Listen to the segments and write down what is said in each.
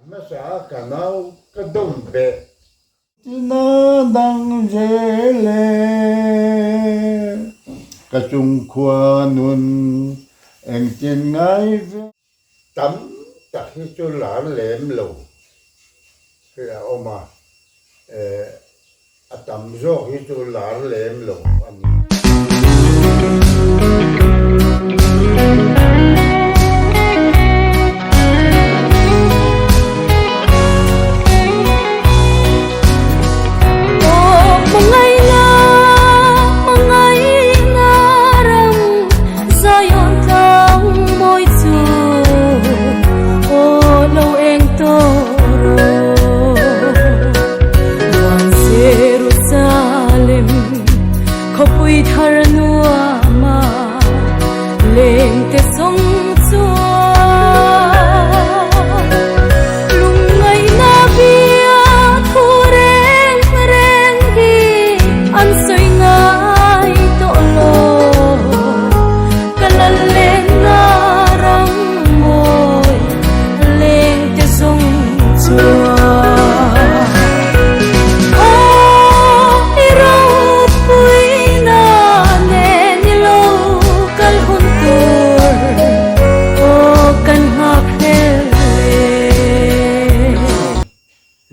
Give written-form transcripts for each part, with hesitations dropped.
Hmasa a ka nau ka dawm beh. Tina dang zel e ka chungkhua nun engtin ngai ve. Tam tak hi chu lar lem lo hi a awm a, a tam zawk hi chu lar lem lo a ni.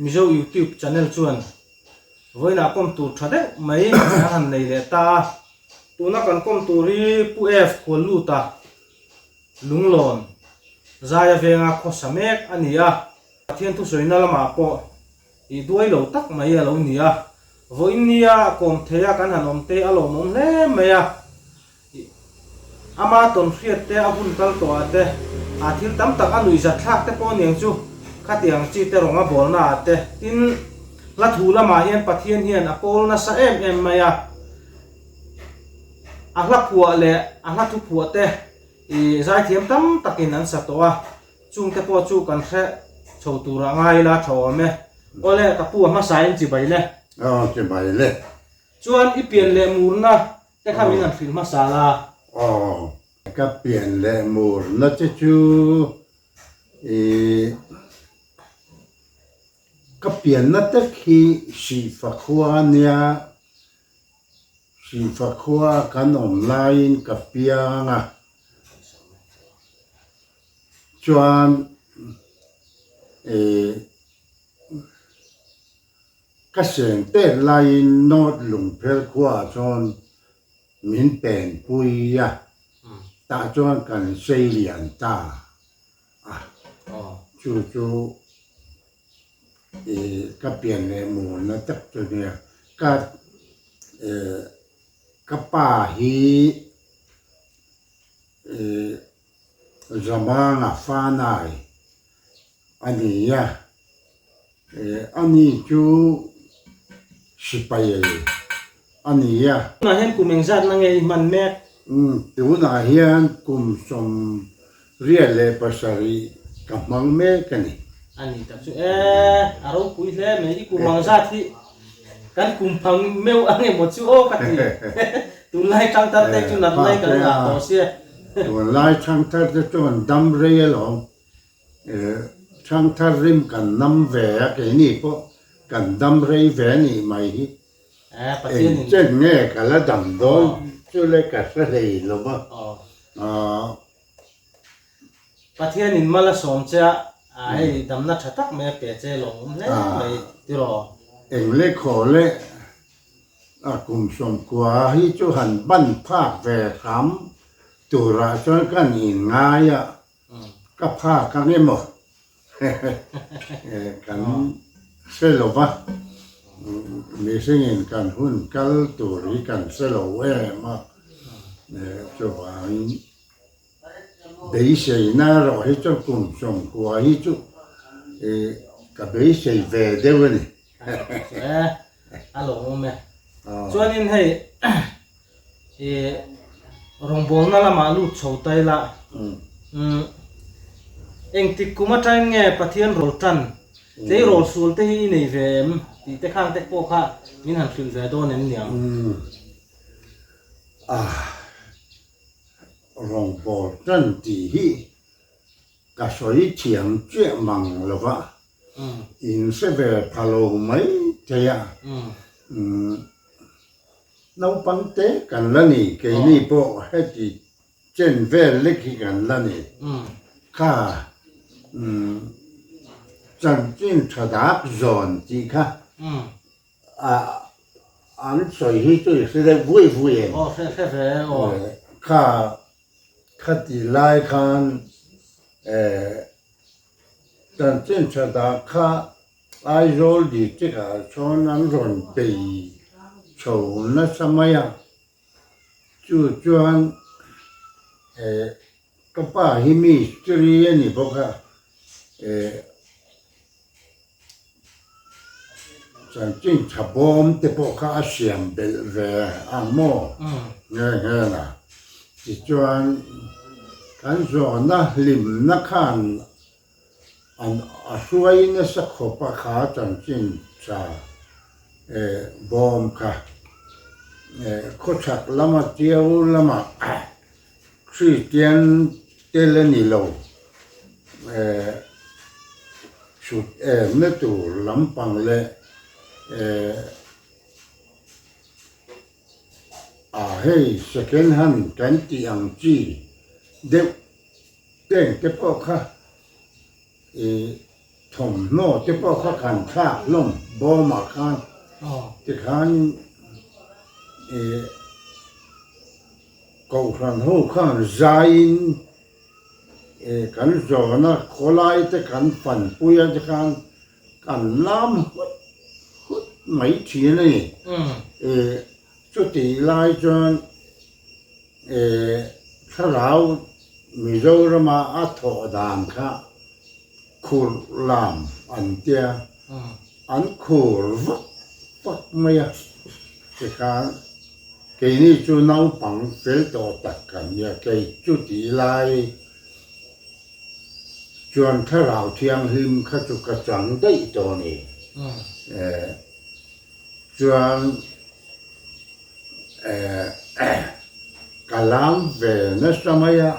Mizo YouTube channel chuan vawiinah kawm tur tha deuh mai an han nei leh ta a, tuna kan kawm tur hi Pu F Khualluta Lunglawn Zaia venga khawsa mek a ni a, Pathian thusawina lamah pawh i duai lo tak mai a lo ni a, vawiin nia kawm theia kan han awm te a lawmawm hle mai a. Ama tawn hriat te, a hun kal tawh ah te, ah thil tam tak a nuihzat thlak te pawh aniang chu khatiang chi te rawnga bawlna ah te. Tin, hla thu lamah hian Pathian hian a kawl nasa em em mai a, a hla phuah leh a hla thu phuah te i zaithiam tam takin an sa tawh a, chungte pawh chu kan hre chho turah ngai ila tha awm e. Awle, ka pu a hmasain chibai le. Aw, chibai le. Chuan i pian leh murna Te kha min han hrilh hmasa la. Aw, ka pian leh murna che chu i ka pianna tak hi Sihfa khua a nia, Sihfa khua kan awm laiin ka piang a, chuan i Ka seng pek laiin North Lungphel khuaah chuan min pen pui a, tah chuan kan sei lian ta a, chu chu i ka pian leh murna tak chu nia. Ka ka pa hi i Zamanga Fanai a ni a. Ani chu sipai a ni a. Tunah hian kum engzat na nge i hman mek? Tunah hian kum 77 ka hmang mek a ni. A ni tak chu e, a ropui hle mai. I kum angzat hi kan kum phang meuh ang emaw chu aw ka ti. Tunlai thangthar te chu nat lai kan ngah tawh sia. Tunlai thangthar te chuan dam rei alawm. Thangthar rim kan nam ve a, keini pawh kan dam rei ve a nih mai hi. Eng chen nge ka la dam dawn chu le ka hre hlei lo va. Pathianin mal a sawm che a, hei damna tha tak mai a pe che lawmawm hle mai tiraw. Eng le khaw le a kum 90 hi chu han ban phak ve hram turah chuan kan inngai a. Ka phak ang emaw kan hre lo va, mihringin kan hun kal tur hi kan hre lo em a, chuvangin beiseina erawh hi chu kum 90 hi chu ka beisei ve deuh a ni. A lawmawm e. Chuanin hei I rawngbawlna lamah lut chho ta ila, engtik kum atangin nge Pathian rawl tan, tleirawl sual te hi i nei ve em tih te khang te pawh kha min han hrilh ve dawn em niang? Rawngbâwl tan tih hi ka sawi thiam chiah mang lo va. In hre ve pha lo mai thei a. Naupang te kan la ni, keini pawh heti chen vel lek hi kan la ni. Kha chanchin tha dak zawn tih kha an sawi hi chu i hre deuh vui vui em? Aw hre hre ve aw. Kha khati lai khan chanchin tha dak kha Aizawl district ah sawn an rawn bei chho nasa mai a, chu chuan eh ka pa hi mistiri a ni bawk a, eh chanchin tha bawm te pawh kha a siam belh ve ang maw nghe nghe la, tichuan kan zawhna hlimna khan An a hruai nasa khawp a kha chanchin tha bawm kha khawchhak lama Tiau lama Kristian tel a ni lo chhut emna tur lampang leh a hei second hand kan tih ang chi deuh Teng te pawh kha i thawmhnaw te pawh kha kan thlak hlawm bawmah khan tikhan i kohhran ho khan zaiin i kan zawhna khawlai te kan fanpui a tikhan kan lam hut hut mai thin a ni. I chutih lai chuan. Thlarau Mizorama a thawh dan kha khur lam an tia, an khur vak vak mai a, tikhan keini chu naupang fel tawh tak kan nia, kei chu tih lai chuan Thlarau Thianghlim kha chu ka chang daih tawh a ni. Chuan ka lam ve nasa mai a,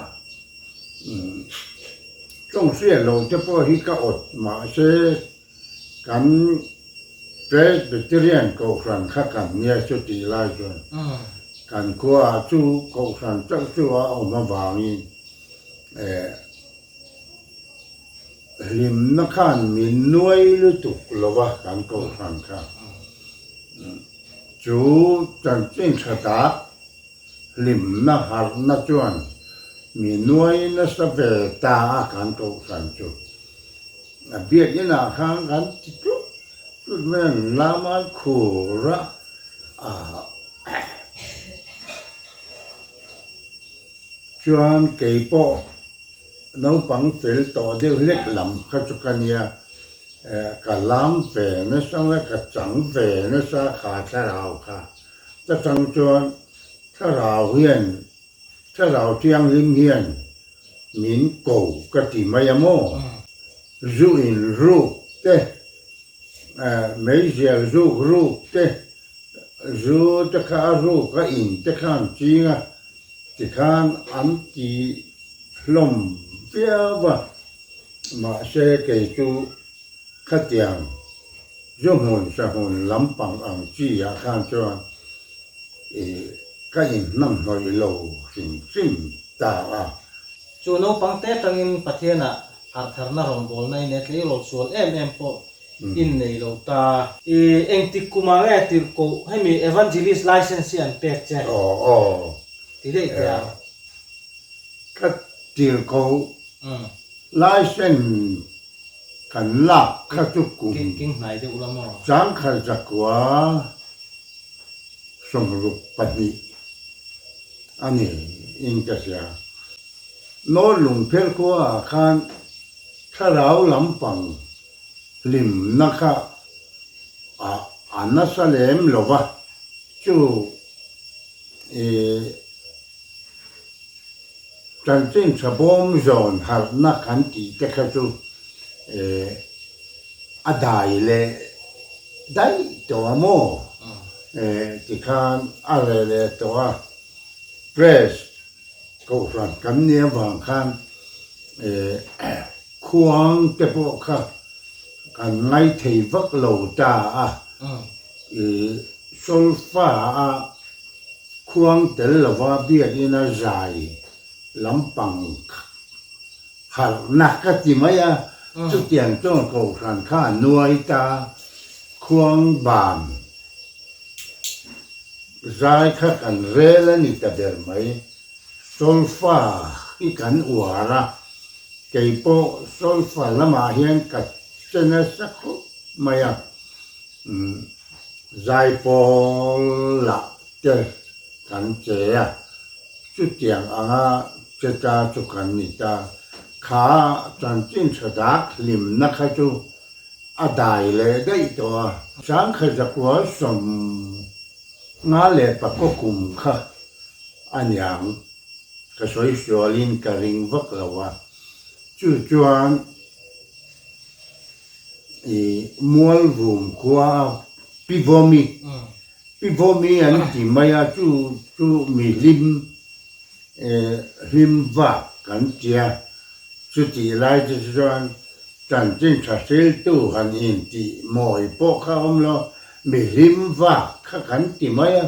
tawng hriat lo te pawh hi ka awt mahse kan Presbyterian Kohhran kha kan nia chu tih lai chuan kan khuaah chu Kohhran chauh chu a awm avangin Hlimna khan min nuai lutuk lo va kan kohhran kha. Chu chanchin tha tak hlimna harhna chuan mi nuai nasa ve ta a kan kohhran chu. A biakinah khan kan ti tlut tlut mai a, lama khur a Chuan kei pawh naupang fel tawh deuh hlek lam kha chu ka nia, ka lam ve nasa nge ka chang ve nasa kha thlarau kha. Ta chang chuan thlarau hian, thlarau thianghlim hian min ko ka ti mai a maw? Zu in ruk te, meizial zuk ruk te, zu te kha a ruk a in te khan ching a. Tikhan an ti hlawm viau a, mahse kei chu khatiang zu hmun sa hmun lampang ang chi ah khan chuan ih ka inhnamhnawih lo hrim hrim ta a. Chu naupang te atangin Pathianah harhtharna rawngbawlna in e tleirawl sual em em pawh in nei lo ta. I engtik kumah nge tirhkoh hemi Evangelist license hi an pek che? Aw aw. Ti daih teh ang. Ka tirhkoh license kan lak kha chu kum. King hnai deuh la maw? Changkhal zakua 62 a ni in ka hria. Nawl lungphel khua ah khan thlarau lampang hlimna kha a nasa lem lo va, chu i chanchin tha bawm zawn harhna kan tih te kha chu a dai leh daih tawh a maw? Tikhan a reh leh tawh a, press Kohhran kan nih avang khan khuang te pawh kha Kan ngaithei vak lo ta a, i solfa a khuang tel lova biakina zai lampang harhna ka ti mai a, chutiang chuan kohhran kha a nuai ta, khuang ban zai kha kan rel a ni ta ber mai, solfa hi kan uar a. Kei pawh solfa lamah hian ka che nasa khawp mai a, zaipawl lah te kan che a, chutiang anga che ta chu kan ni ta. Kha chanchin tha dak hlimna kha chu a dai leh daih tawh a. Sangkha zakua 55 kum kha a niang. Ka sawi sualin ka ring vak lo a, chu chuan i Mualvum khua a Pi Vawmi, Pi Vawmi an ti mai a, chu chu mi hlim hlim vak kan tia, chutih lai te chuan chanchin tha hriltu han intih mawi pawh kha awm lo, mi hlim vak kha kan ti mai a,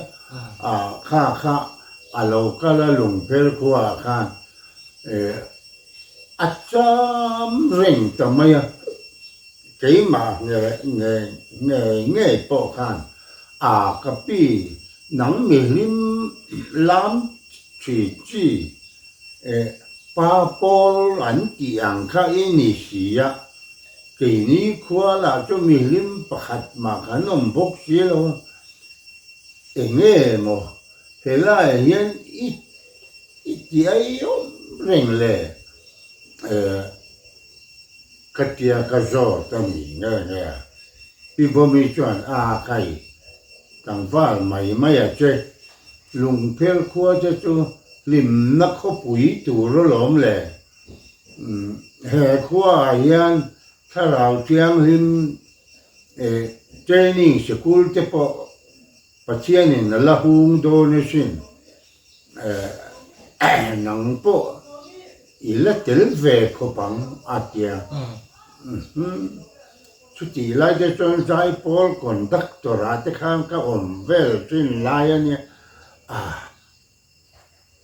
kha kha A lo kal a lungphel khuaah khan a cham reng ta mai a, keimah ngei ngei pawh khan a ka pi nang mihlim lam chi chi pa pawl an tih ang kha i ni si a, keini khua lah chu mihlim pakhat mah kan awm bawk si lo a, enge maw Helaiah hian i i ti ai awm reng le? Ka tia ka zawt a ni nge nge a. Pi Vawmi chuan a kai tlangval mai mai a che. Lungphel khua te chu hlimna khawpui tur alawm le. He khuaah hian thlarau thianghlim training sikul te pawh Pathianin a la hung dawn asin, nang pawh i la tel ve khawp ang a tia. Chutih lai te chuan Zaipawl conductor ah te khan ka awm vel thin lai a nia,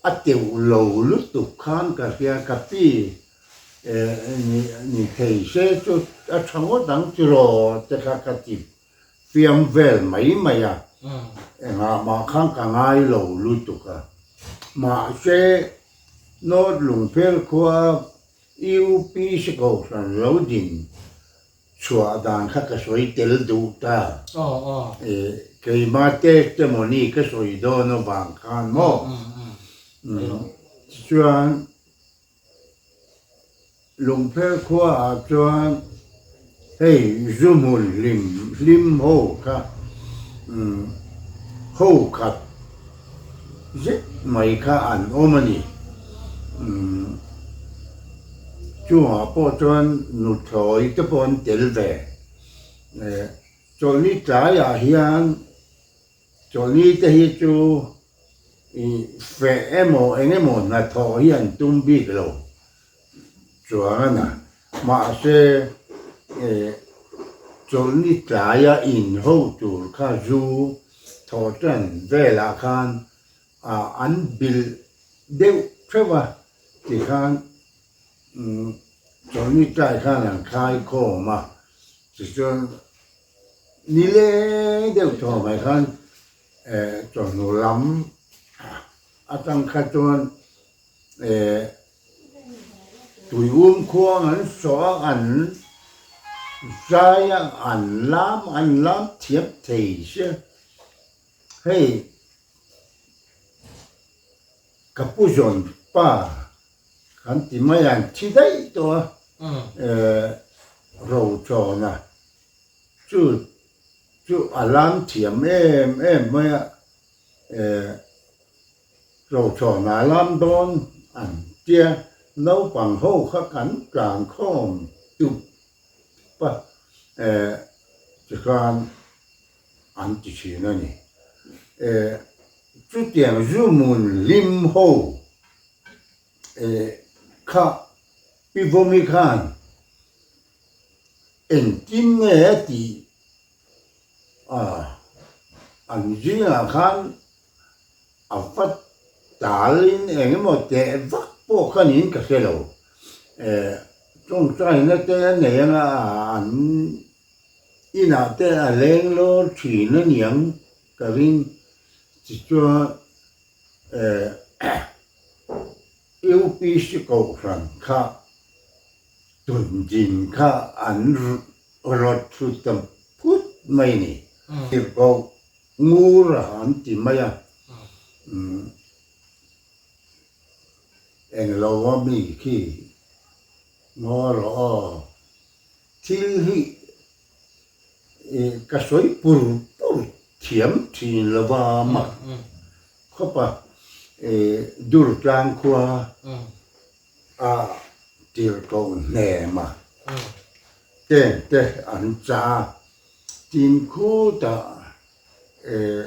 a teuh lo lutuk khan ka hria, ka pi ni thei se chu a tha ngawt ang tiraw te kha ka ti Fiam vel mai mai a, engah mah khan ka ngai lo lutuk a. Mahse, North Lungphel khua UPC Kohhran lo din chhuah dan kha ka sawi tel duh ta. Keima testimony ka sawi dawn avang khan maw? Tichuan. Lungphel khuaah chuan hei zu hmun hlim hlim ho kha ho khat zet mai kha an awm a ni. Chungah pawh chuan nuthlawi te pawh an tel ve. Chawlhni tlaiah hian Chawlhni te hi chu i feh emaw eng emaw hnathawh hi an tum bik lo chuang a na. Mahse chawlhni tlaia in ho tur kha zu thawh tan velah khan an bilh deuh theuh a tikhan chawlhni tlai khan an khai khawm a tichuan Ni leng deuh tawh mai khan chawhnu lam atang kha chuan tuium khuang an sawh a, an zai a, an lam an lam thiam thei sia. Hei ka pu zawn pa kan ti mai a, an thi daih tawh a, rochawn a. Chu chu a lam thiam em em mai a, eh Rochhawnah lam dawn an tia naupang ho kha kan tlan khawm tup a, eh tikhan an ti thin a ni. Eh chutiang zu mun hlim ho eh kha Pi Vawmi khan. Engtin nge a tih a, an zingah khan a va talin eng emaw teh vak pawh kha niin ka hre lo. Tawngtaina te a nei anga an inah te a leng lawr thin a niang ka ring. Tichuan UPC Kohhran kha Tundin kha an rawt thu ta phut mai ni. Tirhkoh ngur a an ti mai a, englo a mi khi ngaw rawh aw, thil hi ka sawi pur pur thiam thin lo va mak khawp a, Durtlang khua A tirhkoh hnem a, tent te an chah a, tin khutah eh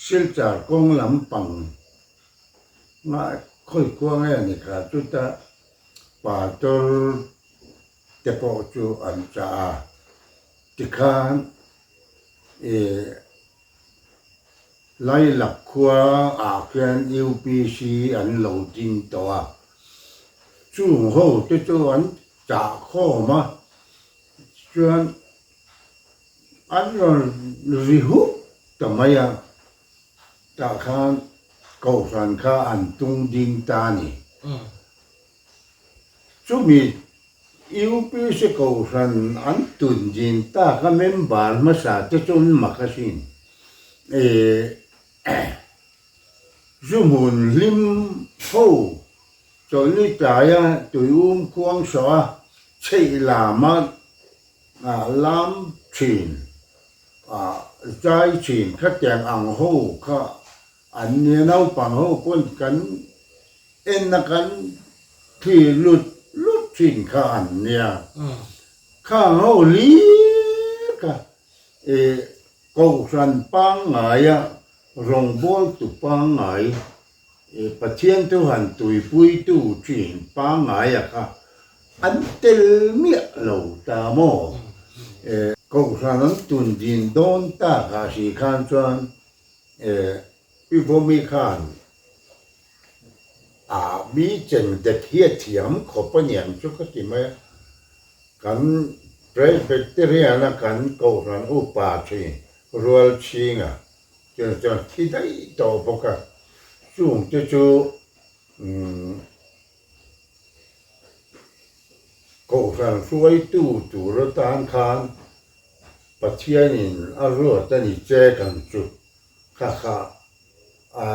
Silchar kawng lampang nghah khawi khua nge a ni kha chuta pastor te pawh chu an chah a, tikhan eh. Lailak khua ah khian UPC an lo ding tawh a, chung ho te chu an chah khawm a, chuan an rawn ri hup ta mai a, tah khan Kohhran kha an tung ding ta a ni. Chumi UPC Kohhran an tun din tak a member hmasa te chu an mak asin. Zu hmun hlim ho chawlhni tlaia tuium khuang sawh a chheih lama lam thin zai thin khatiang ang ho kha an nia naupang ho pawn kan Enna kan thlir lut lut thin kha an nia. Khang ho hlir kha eh Kohhran pangngaia rawngbawltu pangngai eh Pathian thu han tuipuitu thin pangngaia kha an tel miah lo ta maw? Eh Kohhran an tun din dawn takah si khan chuan eh Pi Vawmi khan A mi cheng det hi a thiam khawp a niang chu ka ti mai a, kan Presbyterian a kan Kohhran upa thin rual chhinga chuan chuan thi daih tawh bawk a, chung te chu Kohhran hruaitu tur atan khan Pathianin a ruat a ni che kan chu kha kha a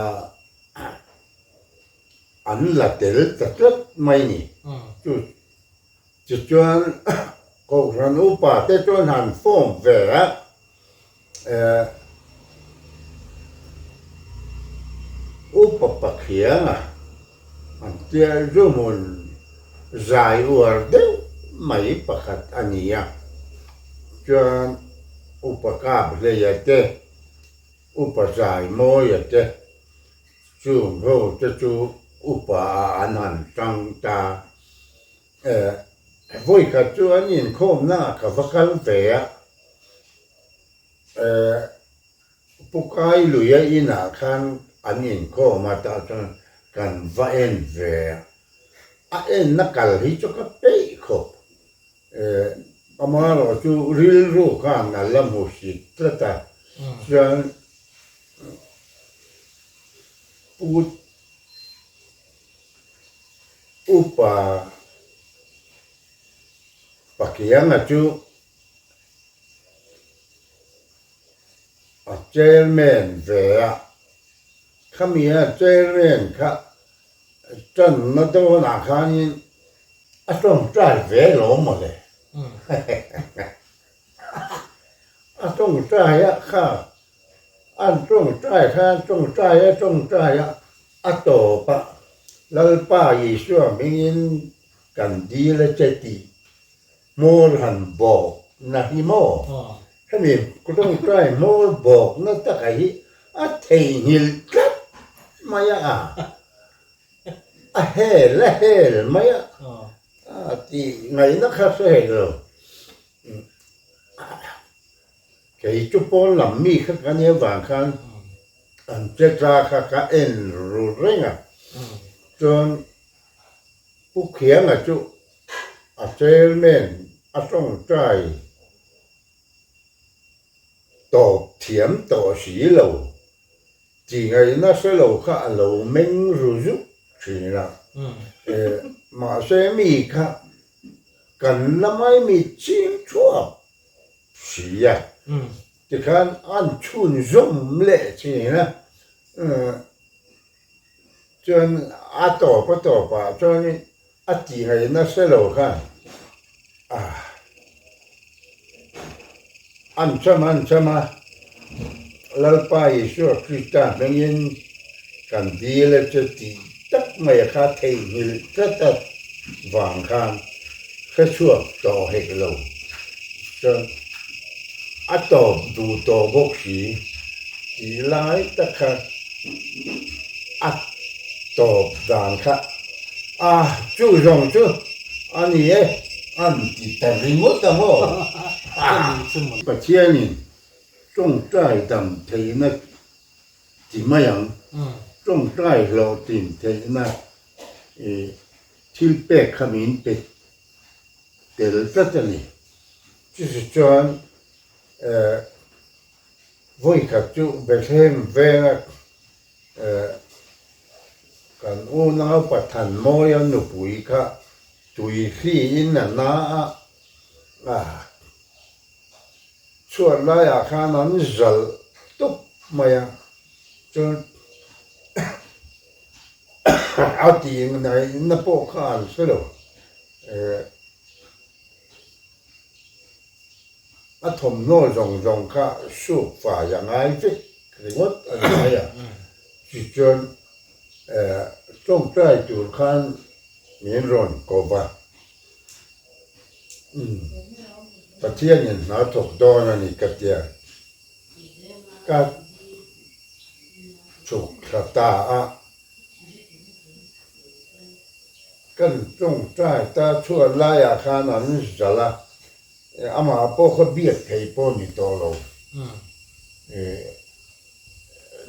an la tel ta tlat mai ni. Chu tichuan Kohhran upa te chuan han form ve a, upa Pathiana an tia zu hmun zai uar deuh mai pakhat a ni a, chuan upa kap hleia te Upa Zaimawia te chung ho te chu upa ah an han tang ta. Eh, vawikhat chu an inkhawmna ah ka va kal ve a, eh, Pu Kailuia inah khan an inkhawm a tah chuan kan va en ve a, a enna kal hi chu ka peih khawp. Amaherawh chu rilru khan a la hmu hrit tlat a, chuan Pu Upa Pakianga chu a chairman ve a, khami a chairman kha Tanna dawnah khanin a tawngtai ve lo mawle. A tawngtai a kha, an tawngtai khan tawngtai a tawngtai a, a tawp a, Lalpa Isua hmingin kan dil a che tih hmawr han bawk na hi maw? Hemi tawngtai hmawr bawk na taka hi a theihnghilh tlat mai a, a hel a hel mai a. Tih ngaihna kha hre hek lo. Kei chu pawn lam mi kha ka nia vang khan an che tla kha ka en ru reng a. Chuan Pu Khianga chu a chairman a tawngtai tawp thiam tawh si lo. Tih ngaihna hre lo kha a lo meng ru zuk thin a, mahse mi kha kan la mai mi ching thuap si a, tikhan an chhunzawm leh thin a, chuan a tawp a tawpah chuanin a tih ngaihna hre lo khan an cham an cham a, Lalpa Isua Krista hmingin kan dil a che tih tak mai kha theihnghilh tlat a vang khan hre chhuak tawh hek lo chuan a tawp duh tawh bawk si tih lai tak kha a tawp dan kha a chu zawng chu a ni e an ti ta ringawt ang aw. Pathianin tawngtai dam theihna ti mai ang, tawngtai hlawhtlin theihna thil pek kha min pe tel tlat a ni. Chuti chuan Vawikhat chu Bethlehem venga kan unau Pathanmawia nupui kha tui hliin a na a, chhuat laiah khan an zalh tup mai a, chuan a tih ngaihna pawh kha an hre lo. A thawmhnaw zawng zawng kha suk fai a ngai vek ringawt a ni mai a, tichuan tawngtai tur khan min rawn ko va, umm Pathianin hna thawk dawn a ni ka tia, ka chhuk thla ta a. Kan tawngtai ta chhuat laiah khan an zalh a, amah pawh kha biak thei pawh ni tawh lo.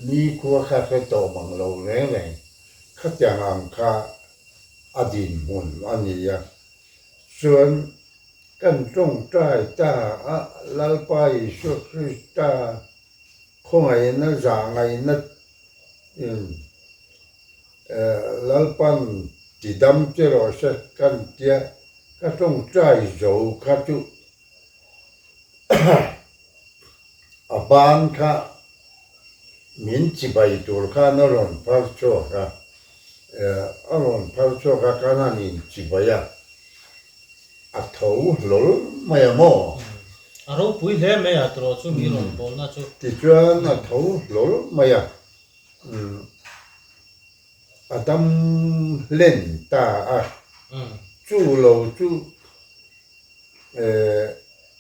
Nikhua kha hre tawh mang lo reng reng, khatiang ang kha a dinhmun a ni a. Chuan kan tawngtai ta a, Lalpa Isua Krista Khawngaihna zahngaihna Lalpan ti dam che rawh se kan tia ka tawngtai zo kha chu a ban kha min chibai tur khan a rawn phar chhuak a, a rawn phar chhuak a kan han inchibai a. A tho hlawl mai a maw? A ropui hle mai a tawh chu mi rawn bawlna chu. Tichuan a tho hlawl mai a, a dam hlen ta a, chu lo chu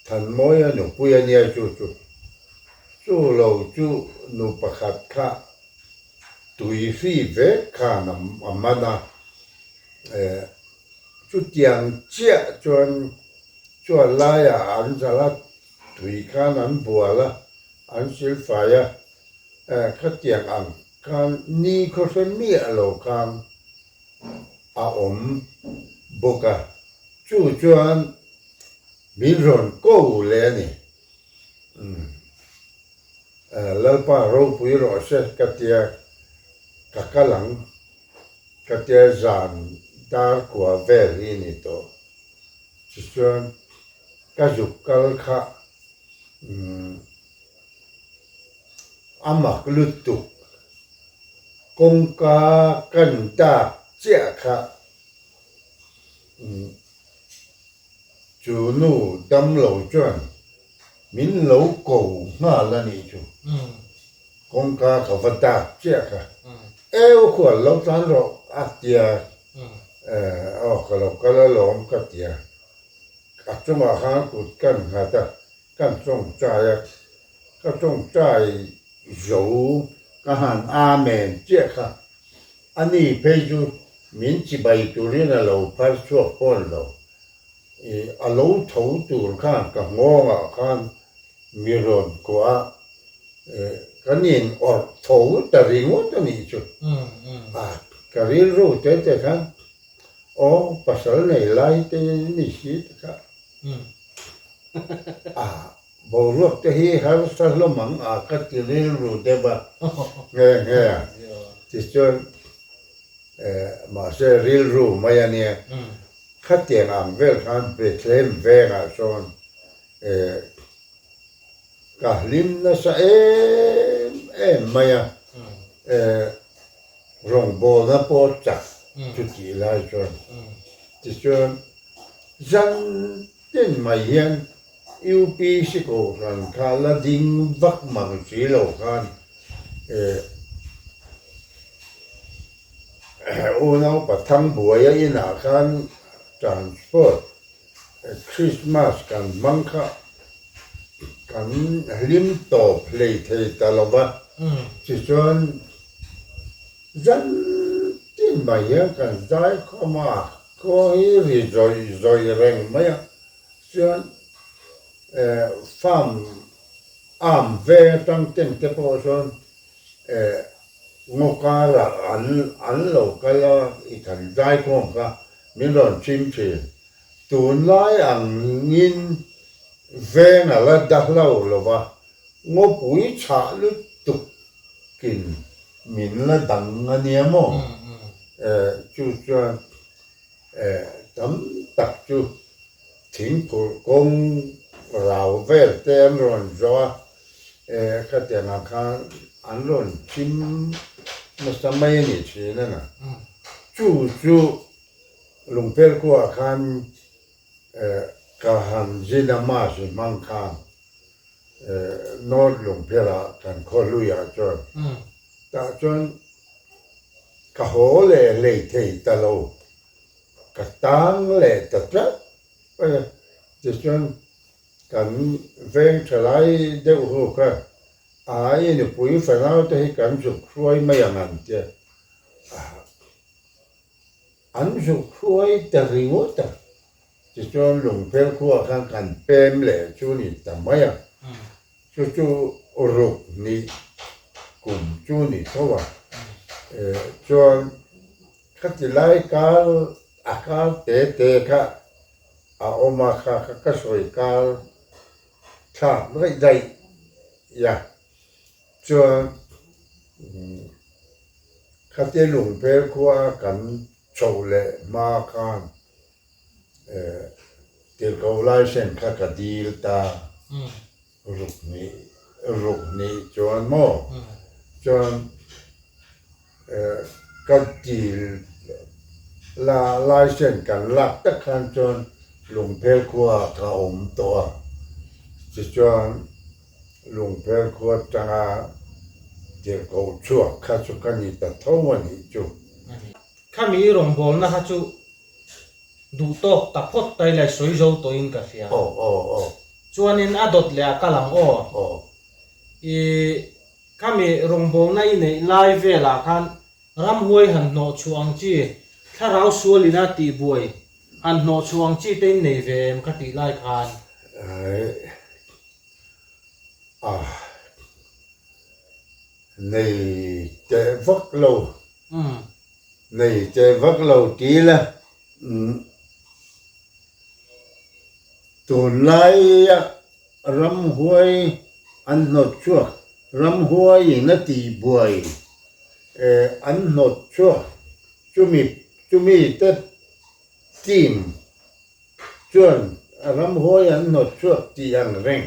Thanmawia nupui a nia chu chu, chu lo chu nu pakhat kha tui hri vek khan a man a, Chutiang chiah chuan chuan laiah an zalh a, tui khan an bual a, an silfai a, khatiang ang khan ni khawhre miah lo khan a awm bawk a, chu chuan min rawn ko leh a ni. Lalpa ropui rawh se ka tia ka kal ang. Ka tia zan dar kua vel hi ni tawh. Tichuan ka zuk kal kha a mak lutuk kawngka kan dak chiah kha chu nu damlo chuan min lo ko nghal a nih chu. Kawngka ka va dak chiah kha, Eu khual lo tlan rawh a tia, aw ka lo kal alawm ka tia, a chungah khan kut kan nghat a, kan tawngtai a, ka tawngtai zo ka han amen chiah kha, ani phei chu min chibai turin a lo phar chhuak pawn lo. I a lo tho tur khan ka nghawngah khan mi rawn kuah a, kan in awrh tho ta ringawt a nih chu. A ka rilru te te khan aw pasal nei lai te ni si te kha a boruak te hi harsa hlawm ang a ka ti rilru deuh a nghe nghe a. Tichuan mahse rilru mai a nia. Khatiang ang vel khan Bethlehem vengah sawn ka hlim nasa em em mai a, rawngbawlna pawh chak chutih lai chuan. Tichuan zan tin mai hian UPC Kohhran kha la ding vak mang si lo khan Unau Pathang buaia inah khan transport Christmas kan hmang kha kan hlim tawp hlei thei ta lo va, tichuan zan tin mai hian kan zai khawm a, khua hi ri zawih zawih reng mai a, chuan farm arm ve atang ten te pawh sawn Ngaw karah an an lo kal a, i kan zaikhawm kha min rawn chim thin. Tunlai angin veng a la dahlo lo va, ngawpui chhah lutukin min la dang a nia maw? Chu chuan tam tak chu thingphurh kawng rau vel te an rawn zawh a, Khatiang ah khan an rawn thim nasa mai a nih thin a na. Chu chu Lungpher khuaah khan ka han zin a mass i hmang khan North Lungpher ah kan khaw hlui ah chuan tah chuan ka haw leh hlei thei ta lo, ka tang leh ta tlat mai a. Tichuan Kan veng tha lai deuh ho kha ai nupui fanau te hi kan zuk hruai mai ang an tia, an zuk hruai ta ringawt a, tichuan Lungphel khuaah khan kan pem leh chu ni ta mai a, chu chu ruk nih kum chu ni tho a, chuan khati lai kar a kar te te kha A awm a kha kha ka sawi kar thlak daih daih a, chuan khatia lungphel khua kan chhoh leh hma khan tirhkoh license kha ka dil ta ruk hnih ruk hnih chuan maw chuan. Ka dil la license kan lak tak khan chuan Lungphel khua ka awm tawh a, tichuan Lungphel khua atanga tirhkoh chhuak kha chu ka ni ta tho a nih chu. Khami i rawngbawlna kha chu duh tawk ta phawt ta ila i sawi zo tawhin ka hria. Chuanin a dawt leh a kal ang aw. I. Khami rawngbawlna i neih lai velah khan ramhuai han hnawh chhuah ang chi, thlarau sualina tihbuai han hnawh chhuah ang chi te in nei ve em ka tih lai khan. A nei teh vak lo, nei teh vak lo ti ila tunlaia Ramhuai an hnawt chhuak, Ramhuai in a tih buai an hnawt chhuak, chumi chumi te team chuan Ramhuai an hnawt chhuak tih ang reng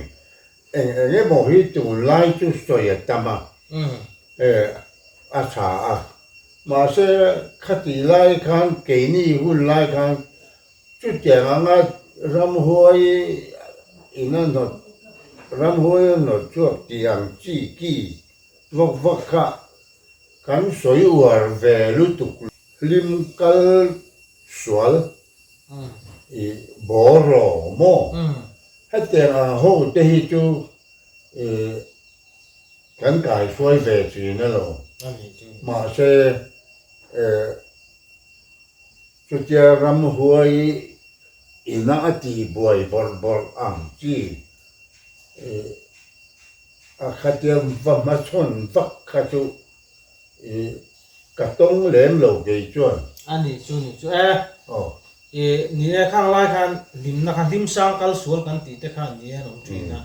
eng eng emaw hi tunlai chu sawi a tam a, a tha a, mahse khatih lai khan keini hun lai khan Chutiang anga ramhuai in a hnawt, ramhuai a hnawt chhuak tih ang chi ki vak vak kha kan sawi uar ve lutuk. Hlim kal sual i bawraw maw? Hetiang ang ho te hi chu i kan kaihruai ve thin alo. Mahse Chutia ramhuai Ina a tih buai bawrh bawrh ang chi a khatia va hmachhawn vak kha chu ka tawng lem lo kei chuan. A nih chu nih chu e. Aw. I ni e khang lai khan hlimna kha hlimsang kal sual kan tih te kha ni e an awm thin a,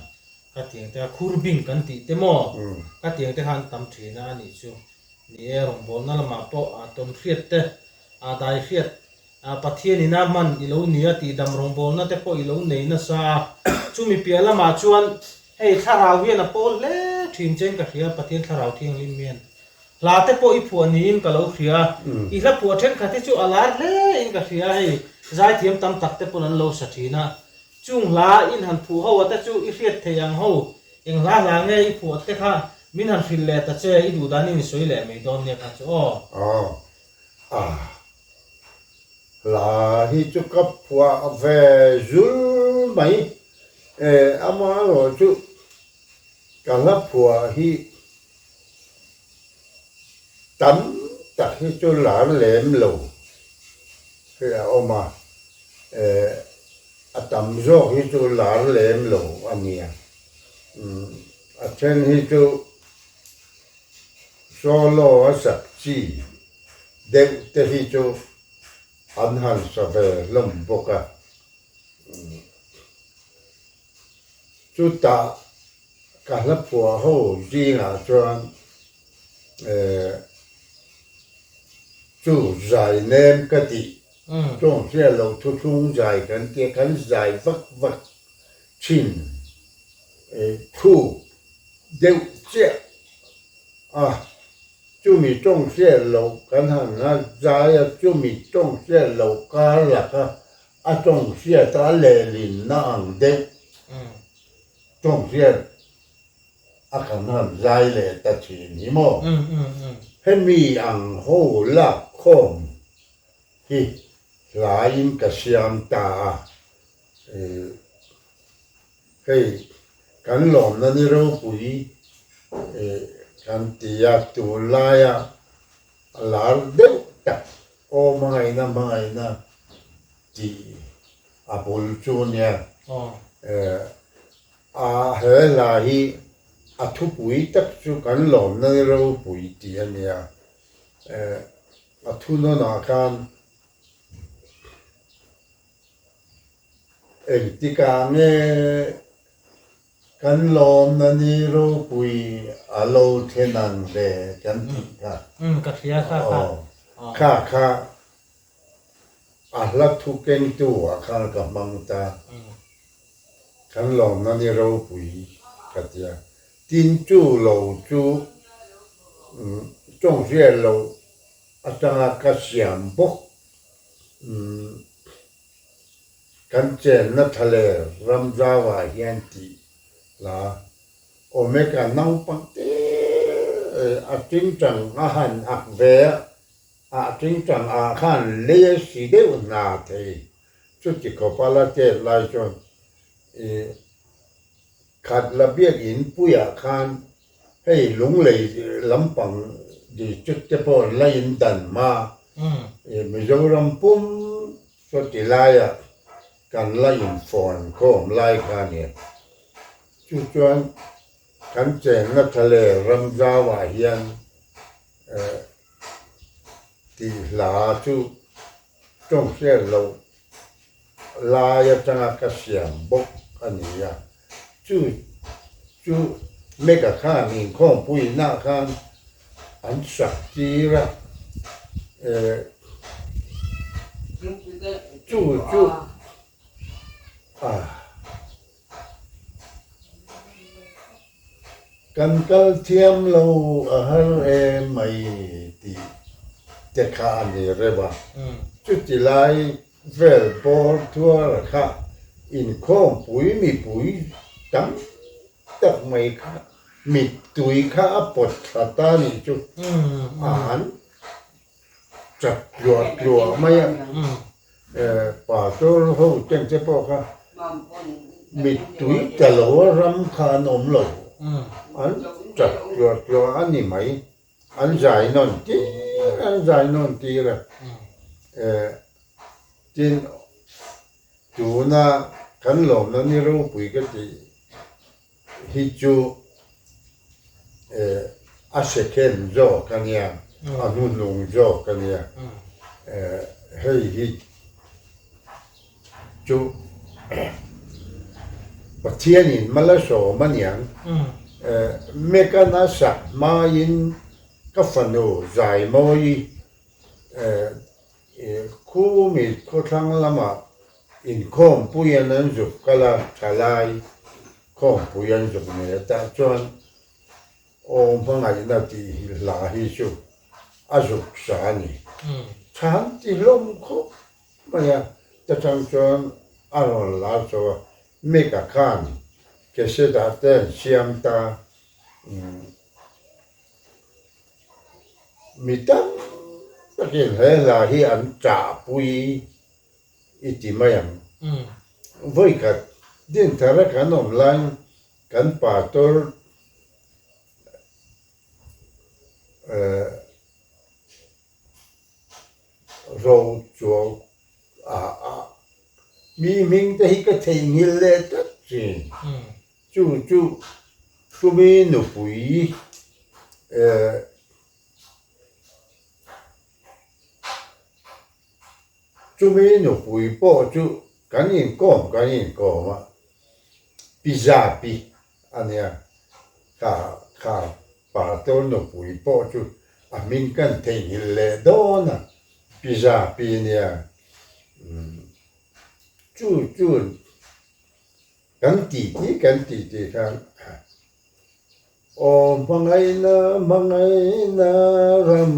ka tiang te kha khurbing kan tih te maw ka tiang te kha an tam thin a a nih chu. Ni e rawngbawlna lamah pawh a tawn hriat te a dai hriat Pathian ina hman i lo ni a tih dam rawngbawlna te pawh i lo nei nasa a, chumi piah lamah chuan hei thlarau hian a pawl hle thin chein ka hria, Pathian thlarau thianghlim hian hla te pawh i phuah niin ka lo hria, i hla phuah thenkhat hi chu a lar hle in ka hria, hei zaithiam tam tak te pawn an lo sa thin a, chung hla in han phuh ho a te chu i hriat theih ang ho, eng hla hla nge i phuah te kha min han hrilh leh ta che, i duh danin i sawi leh mai dawn nia kha chu aw. Aw. A hla hi chu ka phuah ve zul mai e, amaherawh chu ka hla phuah hi tam tak hi chu lar lem lo hi a awm a, e a tam zawk hi chu lar lem lo a nia, a then hi chu. Solo a sak chi deuh te hi chu an han sa ve hlawm bawk a, chutah ka hla phuah ho zingah chuan chu zai nem ka tih tawng hriat loh thuthlung zai kan tia kan zai vak vak thin thu deuh chiah a, chumi tawng hriat loh kan han a zai a, chumi tawng hriat loh kar laka a tawng hriat a lehlinna ang deuh tawng hriat a kan han zai leh ta thin hi maw? Hemi ang ho lak khawm hi hlaiin ka siam ta a. Hei kan lawmna ni ropui kan ti a, tunlaia a lar deuh tak aw hmangaihna hmangaihna tih a bul chu nia. A he hla hi a thupui tak chu kan lawmna ni ropui tih a nia. A thunawnah khan Engtikah nge kan lawmna ni ropui a lo thlen ang le kan tih kha? Umm ka hria kha kha. Aw kha kha a hla thu kengtu ah khan ka hmang ta. Kan lawmna ni ropui ka tia. Tin chu lo chu tawng hriat loh atanga ka siam bawk. Kan chenna thaler ramzauah hian tih la Omega naupang te a tingtang a han ak ve a, a tingtang ah khan lei a si deuh hna thei. Chuti khawp a la chet lai chuan i khat la biakinn puiah khan Hei Lunglei lampang district te pawh an la in dan hma Mizoram pum chuti laiah kan la infawn khawm lai kha a nia. Chu chuan kan chenna tha leh ramzauah hian tih hla chu tawng hriat loh lai atanga ka siam bawk a ni a, chu chu Mega khan inkhawmpuiinah khan an sak tir a, eh chu chu a kan kal thiam lo a har em mai tih te kha a ni reuh a, chuti lai Vel bawr thuara kha inkhawmpui mipui tam tak mai kha mittui kha a pawt thla ta nih chu a han chap tluah tluah mai a, pastor ho ten che pawh kha mittui ta lo a ram kha an awm lo, an chap tluah tluah a ni mai. An zai nawn tir an zai nawn tir a, tin Tuna kan lawmna ni ropui ka tih hi chu a second zawk a nia, a hnuhnung zawk a nia. Hei hi chu Pathianin mal a sawm a niang. Mekana sak hmain ka fanu Zaimawi Khumi khawthlang lamah inkhawmpui an an zuk kal a, thalai khawmpui an zuk nei a, tah chuan Aw hmangaihna tih hi hla hi chu a zuk sa a ni. Chhan ti hlawm khawp mai a, ta chang chuan a rawn lar chho a, Mika khan cassette ah te an siam ta. Mi tam takin he hla hi an ṭahpui i ti mai ang. Vawikhat Dinthara kan awm laiin kan pastor ro chuau ah mi hming te hi ka theihnghilh leh tlat thin. Chu chu chumi nupui eh chumi nupui pawh chu kan inkawm kan inkawm a, pizza pi a nia, kha kha pastor nupui pawh chu a hming kan theihnghilh leh dawn a, pizza pi a nia, chu chu. Kan ti ti kan ti ti khan Aw hmangaihna hmangaihna ram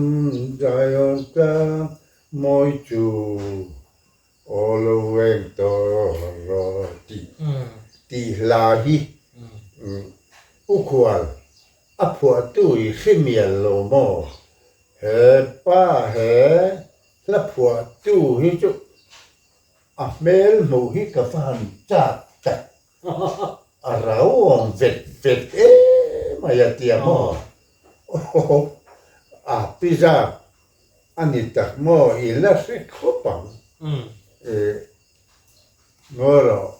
Zion tlang mawi chu aw lo veng tawh rawh tih tih hla hi U Khual a phuahtu i hre mial lo maw? He pa he hla phuahtu hi chu A hmel hmuh hi ka va han chak tak, a rau awm vet vet emai a tia maw? Aw, a pizza a ni tak maw i la hre khawp ang, e ngaw rawh,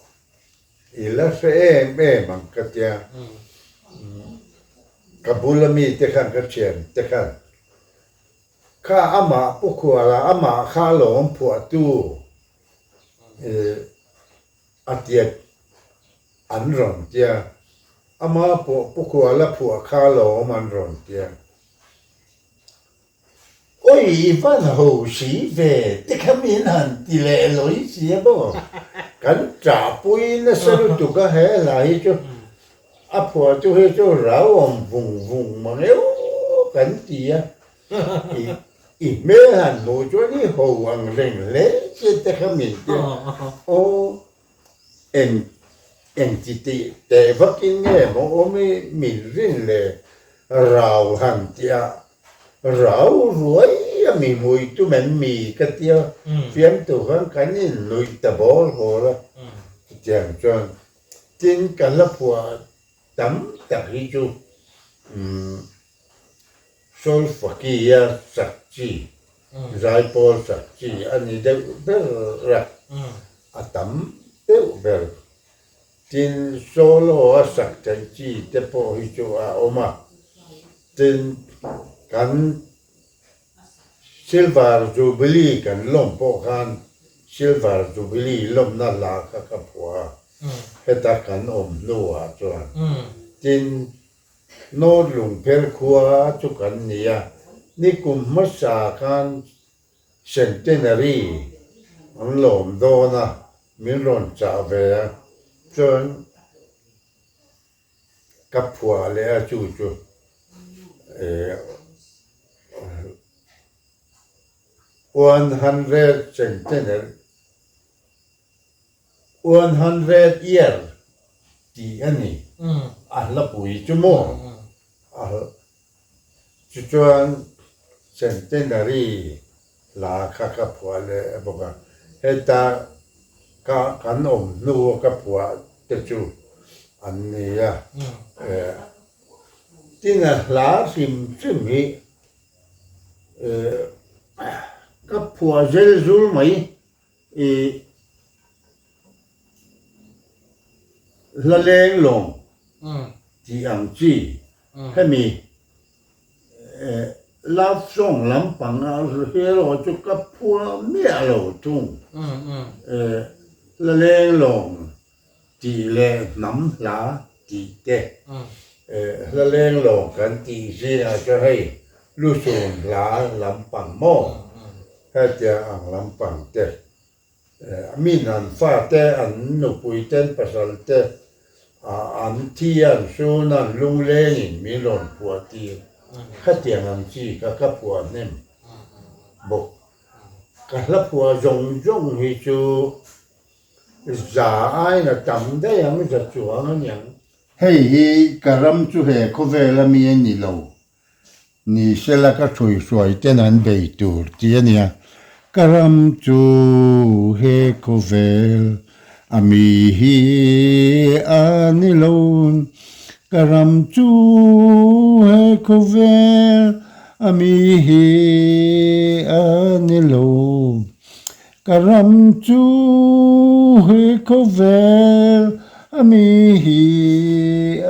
i la hre em em ang ka tia, ka bula mite khan ka thiante khan Kha amah Pu Khuala amah kha lawm phuahtu a tiat an rawn tia, ama pawh Pu Khuala phuah kha lawm an rawn tia. Oi i van ho si ve te kha min han ti leh lawi si a maw? Kan ṭahpui nasa lutuk a he hla hi chu A phuahtu hi chu rau awm vung vung mang eu kan ti a, i i hmel han hmuh chuan i ho ang reng hle che te kha min ti a, aw eng eng ti tih teh vakin nge maw awm i min rin le rau han ti a, rau ruai a mi hmui tum em mi ka ti a, fiamtu khan kan innuih ta bawl hawl a, chutiang chuan Tin, ka hla phuah tam tak hi chu Solfakia sak chi, zaipawl sak chi a ni deuh ber a, a tam deuh ber. Tin, solo a sak theih chi te pawh hi chu a awm a. Tin, kan Silver Jubilee kan lawm pawh khan Silver Jubilee lawmna hla kha ka phuah a, heta kan awm hnuah chuan tin North Lungpher khua chu kan ni a, nikum hmasa khan Centenary an lawm dawn a, min rawn chah ve a, chuan Ka phuah leh a chu chu 100 centenary, 100 year tih a ni a hlapui chu maw a Chuchuan Centenary hla kha ka phuah leh bawk a, heta ka kan awm hnu a ka phuah te chu an ni a, tin a hla hrim hrim hi ka phuah zel zul mai i. Hla leng lawng tih ang chi hemi love song lampang a hero chu ka phuah miah lo thung. Hla leng lawng tih leh hnam hla tih te hla leng lawng kan tih zingah chuan hei lusun hla lampang maw hetiang ang lampang te Min an fate, an nupui ten pasal te an thi an sun an lunglengin min rawn phuah tir. Khatiang ang chi kha ka phuah hnem bawk. Ka hla phuah zawng zawng hi chu za aina tam daih ang, za chuang a niang. Hei hi ka ram chu he khawvel ami a ni lo. Ni sela ka hruihruai ten an bei tur tih a nia. Ka ram chu he khawvel a mi hi a ni lo. Ka ram chu he khawvel a mi hi a ni lo. Ka ram chu he khawvel a mi hi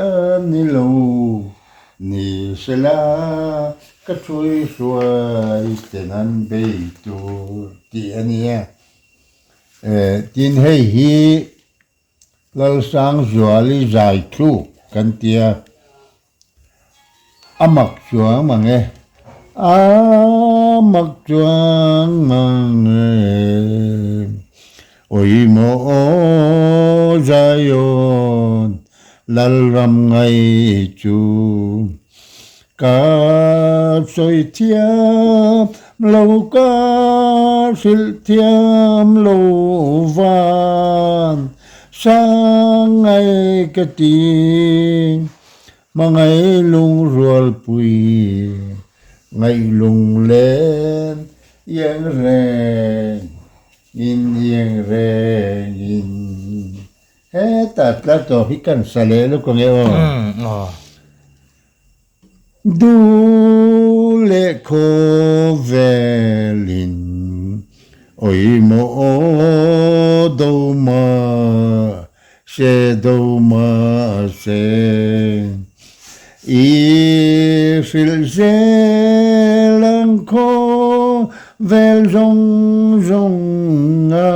a ni lo. Ni sela ka thui hruai ten an bei tur tih a nia. Tin hei hi Lalsangzuali zai thluk kan tia a mak chuang mang e, a mak chuang mang e. Awimaw aw Zion Lalram ngai chu ka sawi thiam lo ka hrilh thiam lo van sang ngai ka ti hmangaih lungrualpui ngaih lunglen iang reng in iang reng in. Heta tlar tawh hi kan sa leh lawk ang e aw. Du leh khawvelin awihmawh aw do mah se do mah se i hrilh zel ang khawvel zawng zawng a.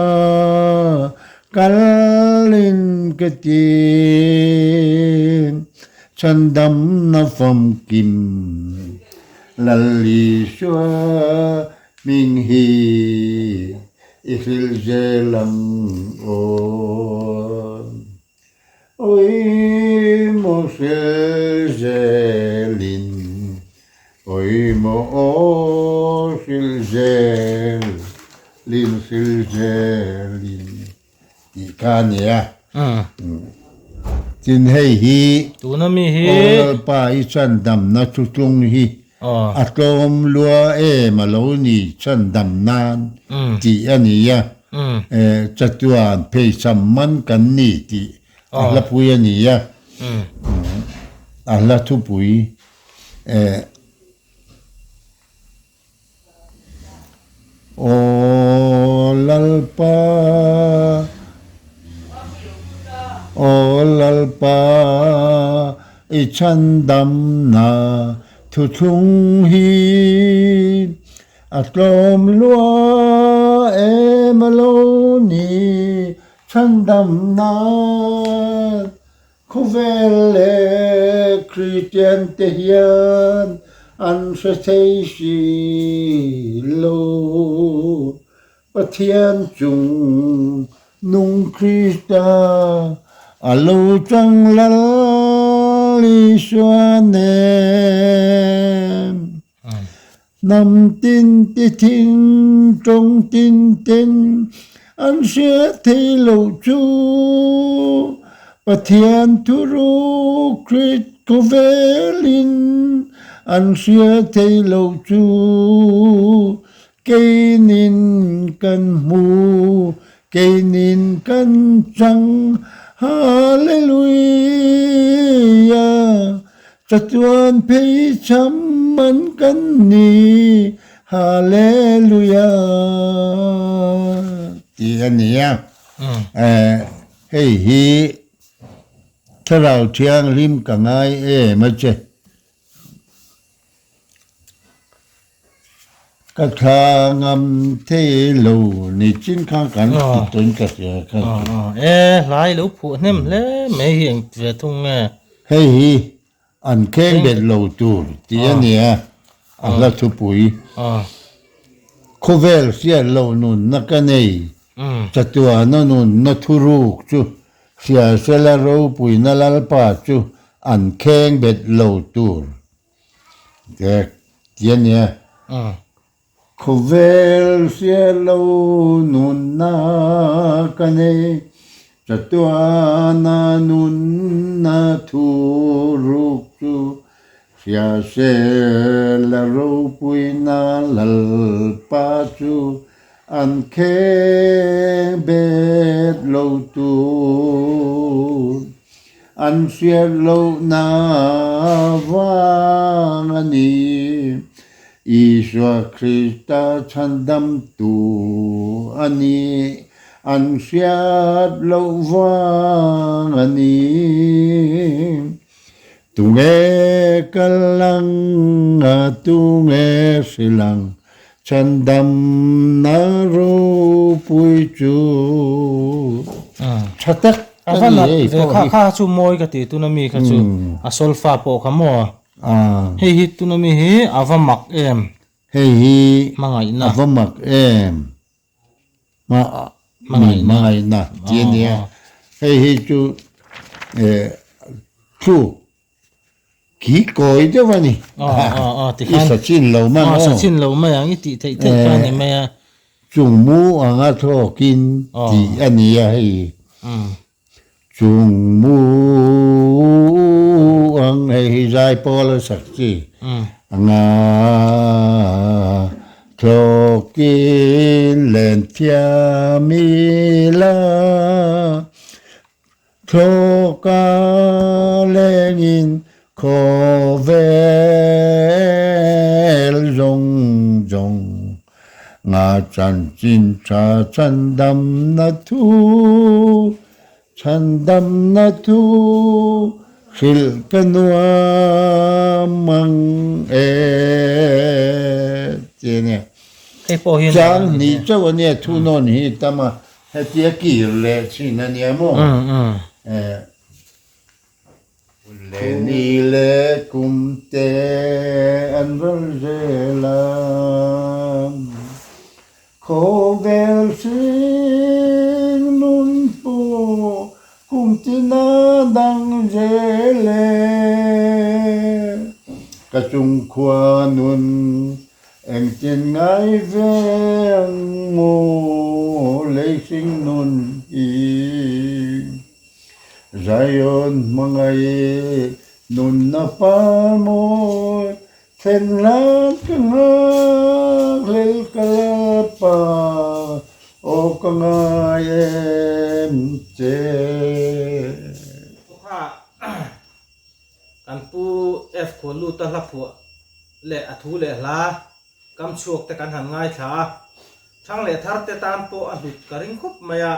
Kalin ka ti chhandamna famkim Lal Isua hming hi i hrilh zel ang aw. Awi maw hrilh zelin, awi maw aw hrilh zelin hrilh zelin tih kha a ni a. Tin hei hi Tuna mi hi Aw Lalpa i chhandamna thutlung hi a tlawm lua em a lo ni chhandam nan tih a ni a. Chatuan pheichham man kan ni tih a hlapui a ni a, a hla thupui Aw Lalpa, Aw Lalpa, i chhandamna thuthlung hi. A tlawm lua em a lo ni chhandam nan. Khawvel leh Kristian te hian an hre thei si lo. Pathian chung nung Krista a lo chang Lal Isua nen. Hnam tin ti thing, tawng tin ten an hriat thei loh chu Pathian thuruk Krit khawvelin an hriat thei loh chu keinin kan hmu, keinin kan chang. Hallelujah! Chatuan phei cham man kan ni, Hallelujah tih a ni a. Hei hi. Thlarau Thianghlim ka ngai em a che. Ka thla ngam thei lo ni chin kha kan ti tawhin ka hria kha. E hlai lo phuah hnem hle mai hi eng ve thung nge. Hei hi an kheng bet lo tur tih a nia a hla thupui. Khawvel hriat loh nunna ka nei, chatuana nunna thuruk chu Hrialsela ropuina Lalpa chu an kheng bet lo tur. Ti a nia. Khawvel hriat lo nunna ka nei, chatuana nunna thu ruk chu Hrialsela ropuina Lalpa chu an kheng bet lo tur. An hriat lohna vang a ni. Isua Krista chhandamtu a ni. An hriat loh vang a ni. Tunge kal ang a, tunge hrilh ang, Chhandamna ropui chu tha tak a ni hei pawh hi. Kha chu mawi ka ti tuna mi kha chu a solfa pawh kha maw hei hi tuna mi hi a va mak em. Hei hi a va mak em. Hmangaihna tih a nia hei hi chu thluk Khi kawi deuh a ni. I sa chin lo mai ang aw. Sa chin lo mai ang, i tih theih theih kha a ni mai a. Chung mu anga thlawkin tih a ni a hei. Chung mu ang hei hi zai pawl a sak chi anga thlawkin len thiam ila. Thlawka lengin khawvel zawng zawng nga chanchin tha chhandamna thu, chhandamna thu hrilh ka nuam ang e tih a nia. Hei pawh hi Chang hnih chauh a nia thunawn hi tam a. Hetia kir leh thin a nia maw? Le ni le kum te an rawn zel a, khawvel hring nun pawh kum tina dang zel e. Ka chungkhua nun Engtin ngai ve ang maw lei hring nun hi? Zion hmangaih nunna par mawi thlen hlan ka nghak hlel ka Lalpa aw ka ngai em che. Kha kan pu F Khualuta hla phuah leh a thu leh hla kam chhuak te kan han ngaithla a, thang leh thar te tan pawh a hlut ka ring khawp mai a,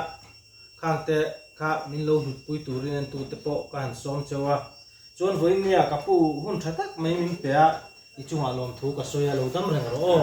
khang te kha min lo hlut pui turin entu te pawh ka han sawm cheu a, chuan vawiin nia ka pu hun tha tak mai min pe a, i chungah lawmthu ka sawi a, lo dam reng rawh aw.